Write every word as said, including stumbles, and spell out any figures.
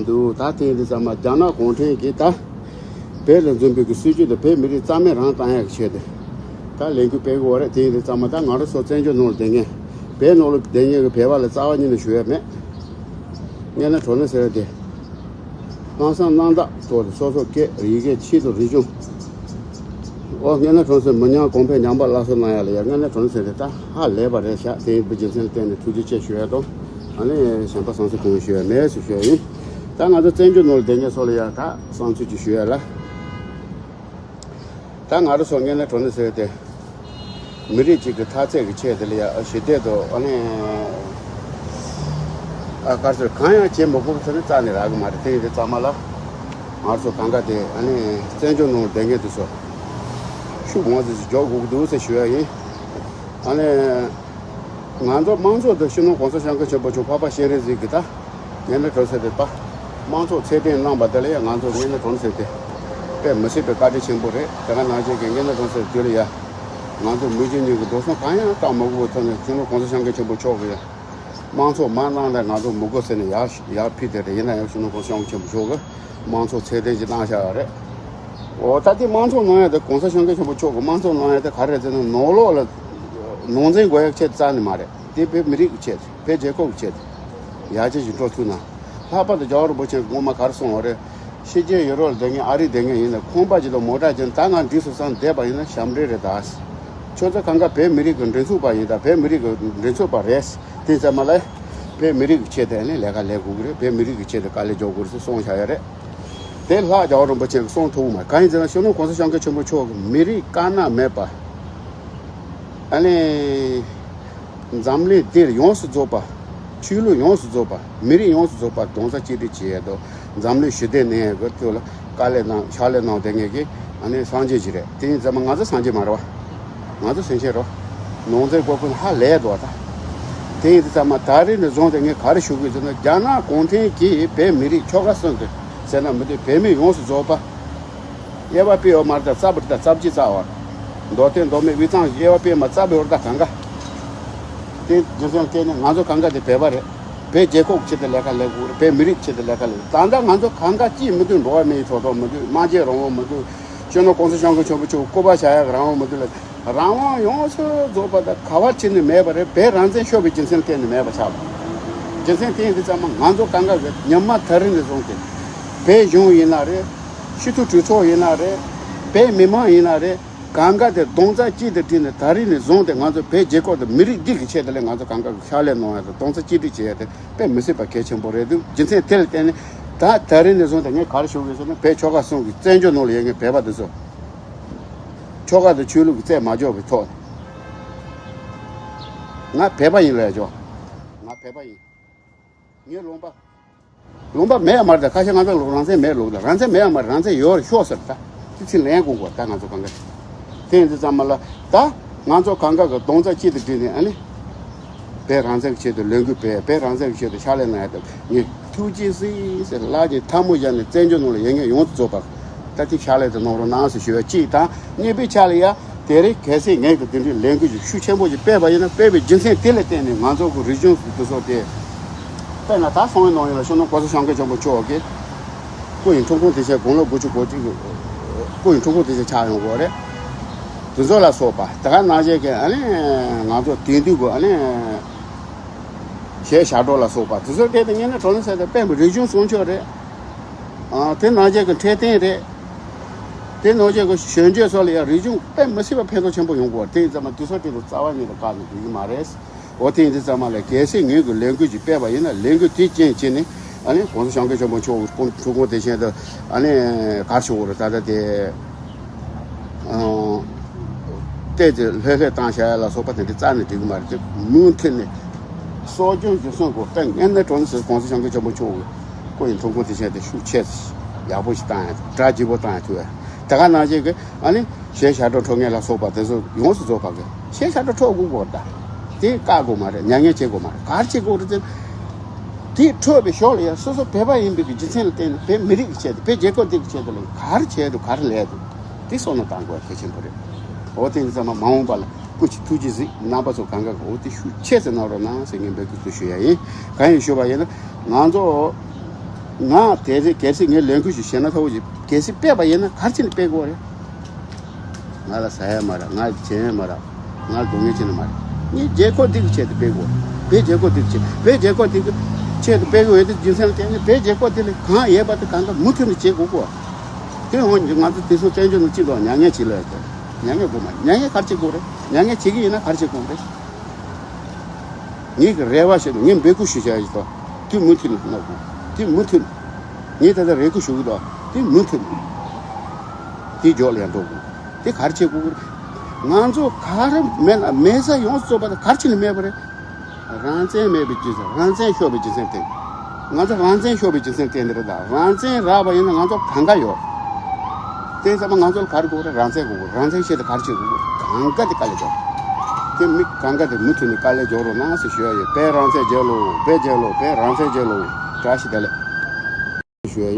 འདུག་ད་དེ་ཡིན་དུས་ཙམ་པ་རྒྱ་ནག་གུང་ཁྲན་གྱིས་ད་བོད་ལ་འཛིན་པའི་གི་སྲིད་ཇུས་དེ་བོད་མི་རིགས་རྩ་མེད་རང་བཏང་ཡག་གི་ཆེད་དུ་ད་ལས་འགུལ་སྤེལ་གི་ཡོད་རེད། དེ་ཡིན་དུས་ཙམ་པ་ད་ང་རང་ཚོ་བཙན་བྱོལ་ནང་ལ་བསྡད་མཁན། བོད་ནང་ལ་བསྡད་མཁན་གྱི་བོད་པ་ལ་རྩ་བ་ཉིད་ནས་ཞུ་ཡ་མེད། དངོས་གནས་དྲང་གནས་ཟེར་ཡ་དེ། ལྷག་བསམ་རྣམ་དག་ཐོག་ཏུ་སོ་སོ་སྐད་ཡི་གེ་ཆེད་དུ་རིག་གཞུང་། ཨོ་དངོས་གནས་དྲང་གནས་མི་ཉམས་གོང་འཕེལ་ཉམས་པ་སླར་གསོ་གནང་ཡ་ལ་ཡ་དངོས་གནས་དྲང་གནས་ཟེར་ཏེ་ད་ཧ་ལས་པ་རེད་ཤག་དེ་ཡིན་པའི་རྒྱུ་མཚན་ལ་བརྟེན་ནས་ཐུགས་རྗེ་ཆེ་ཞུ་ཡ་དང་། ཨ་ནི་གཞན་པ་བསམ་ཚུལ་གང་ཡང་ཞུ་ཡ་མེད་ཟེར་ཞུ་ཡ་ཡིན། ད་ང་ཚོ་བཙན་བྱོལ་ནང་ལ་བསྡད་མཁན་ཚོ་ལ་ཡ་ད་བསམ་ཚུལ་ཅིག་ཞུ་ཡ་ལ། ད་ང་རང་ཚོ་དངོས་གནས་དྲང་གནས་ཟེར་ཏེ། མི་རིགས་གཅིག་གི་འཐབ་རྩོད་ཀྱི་ཆེད་དུ་ལ་ཡ་ཞི་བདེ་དང་ཨ་ནི། ཨ་དཀར་ཟེར་གང་ཡང་བྱེད་མི་དགོས་ཟེར་ནས་རྩ་ནས་རག་གི་མ་རེད། དེ་ཡིན་དུས་ཙམ་པ་ལ། ང་ཚོ་གང་ག་དེ་ཨ་ནི་བཙན་བྱོལ་ནང་བསྡད་མཁན་དེ་ཚོ་ཤུགས་མང་ཙམ་ཞིག་རྒྱག་དགོས་ཀྱི་འདུག་ཟེར་ཞུ་ཡ་ཡིན། ཨ་ནི། ང་ཚོ་དམངས་གཙོ་དང་སྤྱི་ནོར་གོང་ས་སྐྱབས་མགོན་ཆེན་པོ་མཆོག་འཕགས་པ་སྤྱན་རས་གཟིགས་ཀྱི་ད་ངན་ལ་གྲོལ་ཟེར་དེ་པ། དམངས་གཙོ་ཚད་ལྡན་གནང་པ་དེ་ལ་ཡང་ང་ཚོ་ངན་ལ་གྲོལ་ཟེར་དེ་དཔེ་མི་སྲིད་པའི་བཀའ་དྲིན་ཆེན་པོ་རེད། དེ་ག་ནང་བཞིན་གྱི་ངན་ལ་གྲོལ་ཟེར་དུས་ལ་ཡ། ང་ཚོ་མི་རྒྱུ་གཉིས་ཀྱི་འགྲོ་སོང་གང་ཡང་བཏང་མ་དགོས་པའི་ཐོག་ནས་སྤྱི་ནོར་གོང་ས་སྐྱབས་མགོན་ཆེན་པོ་མཆོག་གིས་དམངས་གཙོ་མ་གནང་ན་ང་ཚོ་མི་དགོས་ཟེར་ནས་ཡར་ཡར་ཕུལ་དེ་རེད། ཡིན་ན་ཡང་སྤྱི་ནོར་གོང་ས་སྐྱབས་མགོན་ཆེན་པོ་མཆོག་གིས་དམངས་གཙོ་ཚད་ལྡན་ཞིག་གནང་བཞག་ཡོད་རེད། འོ་ད་དེ་དམངས་གཙོ་གནང་ཡ་དེ་གོང་ས་སྐྱབས་མགོན་ཆེན་པོ་མཆོག་གིས་དམངས་གཙོ་གནང་ཡ་དེ་ག་རེ་རེད་ཟེར་ན་ནང་ལོགས་ལ་ནང་འཛིང་དགོས་ཡ་ཆེད་རྩ་ནས་མ་རེད། དེ་བོད་མི་རིགས་ཀྱི་ཆེད་དུ་བོད་རྒྱལ་ཁབ་ཀྱི་ཆེད་དུ་ཡར་རྒྱས་ཞིག་འགྲོ་ཐུབ་ན། ལྷག་པར་དུ་རྒྱལ་བ་རིན་པོ་ཆེ་སྔོན་མ་ག་རེ་གསུངས་པ་རེད། ཕྱི་རྒྱལ་ཡུ་རོབ་ལ་བསྡད་མཁན་ཨ་རི་བསྡད་མཁན་ཡིན་ན་ཁང་པ་ཅིག་དང་མོ་ཊ་ཅིག་ད་ང་འགྲིག་སོང་བསམ་བསྡད་པ་ཡིན་ན་ཞབས་འདྲེན་རེད་ད། ཁྱོད་ཚོ་གང་ག་བོད་མི་རིགས་ཀྱི་མགྲིན་ཚབ་པ་ཡིན་ད། བོད་མི་རིགས་ཀྱི་མགྲིན་ཚབ་པ་རེད། དེ་ཚང་མ་ལ་བོད་མི་རིགས་ཀྱི་ཆེད་དུ་ནི་ལས་ཀ་ལས་དགོས་ཀྱི་རེད། བོད་མི་རིགས་ཀྱི་ཆེད་དུ་དཀའ་ལས་རྒྱག་དགོས་རེད་ཟེར་གསུངས་བཞག་ཡ་རེད། དེ་ལྷག་རྒྱལ་བ་རིན་པོ་ཆེ་གིས་གསུངས་ཐུབ་མ་གང་ཡིན་ཟེར་ན་སྤྱི་ནོར་གོང་ས་སྐྱབས་མགོན་ཆེན་པོ་མཆོག་གིས་མི་རིགས་དཀར་ནག་མེད་པ། ཨ་ནི། འཛམ་གླིང་འདིར་ཡོངས་སུ་རྫོགས་པ། ཆོས་ལུགས་ཡོངས་སུ་རྫོགས་པ། མི་རིགས་ཡོངས་སུ་རྫོགས་པ་རྡོག་རྩ་གཅིག་སྒྲིལ་བྱེད་ཡས་དང་། འཛམ་གླིང་ཞི་བདེ་གནས་ཡས་ཀྱི་ཐོག་ལ་དཀའ་ལས་གནང་ཕྱག་ལས་གནང་བསྡད་མཁན་གྱི་ཨ་ནི་སངས་རྒྱས་ཅིག་རེད། དེ་ཡིན་ཙང་མ་ང་ཚོ་སངས་རྒྱས་མ་རེད་བ། ང་ཚོ་སེམས་ཅན་རེད། ནང་འཛིང་དགོས་མཁོ་ཧ་ལས་འདུག་ད། དེ་ཡིན་ཙང་མ་ད་རེས་ནས་བཟུང་སྟེ་ངས་ག་རེ་ཞུ་དགོས་ཟེར་ན་རྒྱ་ནག་གུང་ཁྲན་གྱིས་བོད་མི་རིགས་ཆོལ་ཁ་གསུམ་གྱི་ཟེར་ན་མི་འདུག་བོད་མི་ཡོངས་སུ་རྫོགས་པ། དབྱེ་བ་སྤེལ་ཡོད་མ་རེད་ད། རྩ་བ་རེད་ད། རྩ་བ་གཅིག་རྩ་བ། མདོ་སྟོད་མདོ་སྨད་དབུས་གཙང་དབྱེ་བ་སྤེལ་མ་རྩ་བའི་འོར་ད་གང་ག་དེ་རྒྱུ་མཚན་བརྟེན་ནས་ང་ཚོ་གང་ག་དེ་བོད་པ་རེད། བོད་རྒྱལ་ཁབ་ཆེད་དུ་ལས་ཀ་ལས་དགོས་རེད། བོད་མི་རིགས་ཆེད་དུ་ལས་ཀ་ལས། ད་ལྟ་ང་ཚོ་གང་ག་ཅིས་མི་འདུག་འགྲོ་བ་མིའི་ཐོབ་ཐང་མི་འདུག་སྨྲ་བརྗོད་རང་དབང་མི་འདུག་སྤྱི་ནོར་གོང་ས་སྐྱབས་མགོན་ཆེན་པོ་མཆོག་སྐུ་པར་བཞག་ཡག་རང་དབང་མི་འདུག་ལ། རང་དབང་ཡོངས་སུ་རྫོགས་པ་དང་ག་བ་ཕྱིན་ནས་མེད་པ་རེད། བོད་རང་བཙན་ཤོར་བའི་རྒྱུ་མཚན་བརྟེན་ནས་མེད་པ་ཆགས་པ། རྒྱུ་མཚན་དེ་ཡིན་དུས་ཙམ་མ་ང་ཚོ་གང་ག་གི་ཉི་མ་ད་རིང་ནས་བཟུང་སྟེ། བོད་གཞུང་ཡིན་ན་རེད། སྤྱི་འཐུས་གྲོས་ཚོགས་ཡིན་ན་རེད། བོད་མི་མང་ཡིན་ན་རེད། གང་ག་དེ་རྡོག་རྩ་གཅིག་ཏུ་བསྒྲིལ་ནས་ད་རིང་ནས་བཟུང་སྟེ་ང་ཚོ་བོད་རྒྱལ་ཁབ་དང་མི་རིགས་འདི་གི་ཆེད་དུ་ལས་ང་ཚོ་གང་ག་གི་ཕྱག་ལས་གནང་ཡ་དང་རྡོག་རྩ་གཅིག་སྒྲིལ་བྱེད་ཡ་དེ་དཔེ་མི་སྲིད་པ་གལ་ཆེན་པོ་རེད་འདུག་རྒྱུ་མཚན་དེ་ལ་བརྟེན་ནས་ད་ད་རིང་ནས་བཟུང་སྟེ་ངས་ག་རེ་ཞུ་དགོས་ཟེར་ན་བོད་ཆོལ་ཁ་གསུམ་གྱི་བཙན་བྱོལ་ནང་ལ་ཡོད་མཁན་བོད་པ་འདི་ཚོ། ཆོལ་ཁ་དང་ཆོས་ལུགས་ཀྱི་རྩོད་མ་རྒྱག་པའི་ཐོག་ནས། ང་བོད་པ་ཡིན་ལབ་ཡ་ཆོག་ང་བོད་པ་ཡིན། ངའི་ལུང་པ། ལུང་པ་མེད་ཡ་མ་རེད་ད། ཁ་ཤས་ང་ཚོ་ལུགས་རང་བཙན་མེད་ལུགས་ད། རང་བཙན་མེད་ཡ་མ་རེད། རང་བཙན་ཡོད་རེད་ཤོག་ཟེར་ད། དེ་ཚིག་ལན་དགོས་དགོས་ད་ང་ཚོ་གང་ག་དེ་ཡིན་དུས་ཙམ་མ་ལ་ད་ང་ཚོ་གང་ག་གི་རྡོག་རྩ་གཅིག་ཏུ་བསྒྲིལ་ནས་ཨ་ནི། བོད་རང་བཙན་གྱི་ཆེད་དུ་ལས་འགུལ་སྤེལ། བོད་རང་བཙན་གྱི་ཆེད་དུ་ཕྱག་ལས་གནང་ཡ་དང་ངས་ཐུགས་རྗེ་གཟིགས་ཟེར་ལག་གི་ཐལ་མོ་སྦྱར་ནས་བཙན་བྱོལ་ནང་ལ་ཡོད་མཁན་ཡོངས་སུ་རྫོགས་པ་ད་ཐེངས་ཕྱག་ལས་དེ་གནང་རོགས་གནང་ཟེར་ཞུ་བ་གཅིག་དང་། གཉིས་པའི་ཆ་ལ་ཡ་དེ་རིང་གལ་སྲིད་ངས་ཀྱི་དེ་འདྲའི་ལས་འགུལ་ཞིག་ཤུགས་ཆེན་པོ་ཞིག་སྤེལ་བ་ཡིན་ན་སྤེལ་བའི་རྒྱུ་མཚན་དེ་ལ་བརྟེན་ནས་ང་ཚོ་གི་རིག་གཞུང་དེ་ཚོ་དེ་དཔེར་ན་ད་སང་ཉིན་གནངས་ཉིན་ལ་སྤྱི་ནོར་གོང་ས་སྐྱབས་མགོན་ཆེན་པོ་མཆོག་གིས་སྐུ་ཡི་འཁྲུངས་སྐར་དེ་ཆ་དགུང་ལོ་དགུ་བཅུ་གོ་གཅིག་གི་སྐུ་ཡི་འཁྲུངས་སྐར་དེ་ཆ་ཆགས་ཡོང་གི་རེད། དེ་ཚོ་ལ་སོགས་པ་དེ་ག་ནང་བཞིན་གྱི་ཨ་ནི་ང་ཚོ་དེང་དུས་ཀྱི་ཨ་ནི། གཞས་ཞབས་བྲོ་ལ་སོགས་པ་དེ་ཚོ་སྐད་དེ་ཉན་ན་གྲོགས་ན་ཟེར་ཏེ་དཔེ་མི་རིག་གཞུང་སྲུང་སྐྱོབ་རེད། ཨ་དེ་ནང་བཞིན་གྱི་འཕྲོད་བསྟེན་རེད། དེ་ནང་བཞིན་གྱི་གཞོན་སྐྱེས་ཚོ་ལ་ཡང་རིག་གཞུང་དཔེ་མི་སྲིད་པ་ཕན་ཐོགས་ཆེན་པོ་ཡོང་གི་ཡོད་རེད། དེ་ཡིན་ཙང་མ་དེ་ཚོ་སྐད་དེ་རྩ་བ་ཉིད་ནས་བཀག་ནས་འགྲིག་གི་མ་རེད། འོ་དེ་ཡིན་དུས་ཙམ་མ་ལ་གལ་སྲིད་ངོས་ཀྱི་ལས་འགུལ་ཅིག་སྤེལ་བ་ཡིན་ན་ལས་འགུལ་དེ་རྐྱེན་བྱས་ནས་ཨ་ནི་གོང་ས་སྐྱབས་མགོན་ཆེན་པོ་མཆོག་གི་སྐུ་འཁྲུངས་སྐར་དེ་བཞིན་དུ་ཨ་ནི་གར་ཞུ་བ་རེད། ད་ལྟ་དེ། ཨང་། བལྟས་ཏེ་ལྷོད་ལྷོད་བཏང་བྱ་ཡ་ལ་སོགས་པ་དེ་འདྲ་རྩ་ནས་འགྲིག་གི་མ་རེད་དེ། མུ་མཐུད་ནས་གསོ་སྐྱོང་རྒྱུན་སྲུང་དགོས། དཔེ་ངན་ནས་གྲོང་ནས་གོང་ས་སྐྱབས་མགོན་ཆེན་པོ་མཆོག་གི་སྐུ་ཡི་འཁྲུངས་སྐར་དེ་བཞིན་དུ་ཤུགས་ཆེ་ཡག་པོ་ཞིག་བཏང་ཡ་གྲ་རྒྱས་པོ་བཏང་ཡ་ཐུབ་ཡ། དེ་ག་ནང་བཞིན་གྱི་ཨ་ནི་གཞས་ཞབས་བྲོ་འཁྲབ་མཁན་ལ་སོགས་པ་དེ་ཚོ་ཡོངས་སུ་རྫོགས་པ་གི་གཞས་ཞབས་བྲོ་འཁྲབ་དགོས་དགོས་རེད་ད། དེ་བཀག་དགོས་མ་རེད། མྱ་ངན་བྱེད་དགོས་མ་རེད། ག་རེ་བྱེད་དགོས་རེད་ཟེར། དེ་འཁྲབ་པའི་ཞོར་ལ་ཡང་སོ་སོ་བོད་པ་ཡིན་པའི་གི་རྒྱུ་མཚན་ལ་བརྟེན་ནས་བོད་མི་རིགས་ཀྱི་ཆེད་དུ་བོད་རྒྱལ་ཁབ་འདི་གི་ཆེད་དུ་ལ་ག་རེ་བྱས་འདུག་ག་རེ་ལས་འདུག་དེ་བསམ་བློ་བཏང་དགོས་པ་གལ་ཆེན་པོ་རེད། འོ་དེ་ཡིན་ཙང་མ་མ་འོངས་པ་ལ་སྐུ་མཁྱེན་ཐུགས་རྗེ་གཟིགས། རྣམ་པ་ཚོ་གང་ག་གི་འོ་དེ་ཤུགས་ཆེ་ཙམ་གནང་རོགས་གནང་ཟེར་ངས་འབོད་སྐུལ་དུ་ཞུ་ཡ་ཡིན། གང་ཡིན་ཞུ་བ་ཡིན་ན་ང་ཚོ་ ང་དེ་རེད། གལ་སྲིད་ངས་ལས་འགུལ་ཞིག་བྱས་ན་ཐོག་ཅིག་གལ་སྲིད་སྤེལ་བ་ཡིན་ན་ག་རེ་བྱས་ནས་སྤེལ་དགོས་རེད། ང་ལ་ཟ་ཡ་མ་རག་ང་ལ་བྱེད་ཡ་མ་རག་ང་ལ་སྡུག་བསྔལ་བྱེད་ནི་མ་རེད། ངས་རྒྱལ་ཁབ་འདི་གི་ཆེད་དུ་སྤེལ་དགོས། བོད་རྒྱལ་ཁབ་འདི་གི་ཆེད། བོད་རྒྱལ་ཁབ་འདི་གི་ཆེད་དུ་སྤེལ་དགོས་ཡོད་དུས་རྒྱུ་མཚན་ལ་བརྟེན་ནས་བོད་རྒྱལ་ཁབ་འདི་ལ་གང་ཡོད་པ་དེ་གང་ལྟར་མུ་མཐུད་ནས་བྱེད་དགོས་གོ། དེ་ཡང་ང་ཚོ་དེ་ཚོ་བཙན་བྱོལ་ནང་སྤྱི་ཚོགས་མྱ་ངན་བྱེད་ལ་ཡོད་དོ། མྱ་ངན་དགོས་མ། མྱ་ངན་ག་རེ་བྱེད་དགོས་རེད། མྱ་ངན་བྱེད་ཀྱི་ཡིན་ན་ག་རེ་བྱེད་དགོས་རེད། ངེད་ཀྱི་རེ་བ་བྱས་ནས་ངས་འབོད་སྐུལ་ཞུ་བྱ་ཡི་ཐོག་དེ་མུ་མཐུད་ནས་གནང་དགོས། དེ་མུ་མཐུད་ངས་ད་ལྟ་རེ་སྐུལ་ཞུ་གི་འདུག་དེ་མུ་མཐུད་དེ་མགྱོགས་ལ་ཡང་འགྲོ་དགོས། དེ་ག་རེ་བྱེད་དགོས་ཀྱི་རེད། ང་ཚོ་ག་རེ་མེད་ལ་མེད་ས་ཡོངས་སུ་རྫོགས་པ་དེ་ག་རེ་བྱས་ནས་མེད་པ་རེད། རང་བཙན་མེད་པའི་རྒྱུ་མཚན། རང་བཙན་ཤོར་བའི་རྒྱུ་མཚན་དེ། ང་ཚོ་རང་བཙན་ཤོར་བའི་རྒྱུ་མཚན་དེ་འདི་རེད་ད། རང་བཙན་རག་པ་ཡིན་ན་ང་ཚོ་གང་ག་ཡོད། དེ་ཚང་མ་ང་ཚོ་ལ་ག་རེ་དགོས་རེད། རང་བཙན་དགོས་རེད། རང་བཙན་ཆེད་དུ་ག་རེ་བྱེད་དགོས་རེད། གང་ག་དེ་དཀའ་ལས་རྒྱག་དེ་མི་གང་ག་དེ་མུ་མཐུད་ནས་དཀའ་ལས་རྒྱག་རོགས་གནང་ཟེར་ཞུ་ཡ་ཡོད། བོད་རང་བཙན་རྒྱལ་ལོ། བོད་རྒྱལ་ལོ། བོད་རང་བཙན་རྒྱལ་ལོ། བཀྲ་ཤིས་བདེ་ལེགས། ཞུ་ཡ་ཡོད།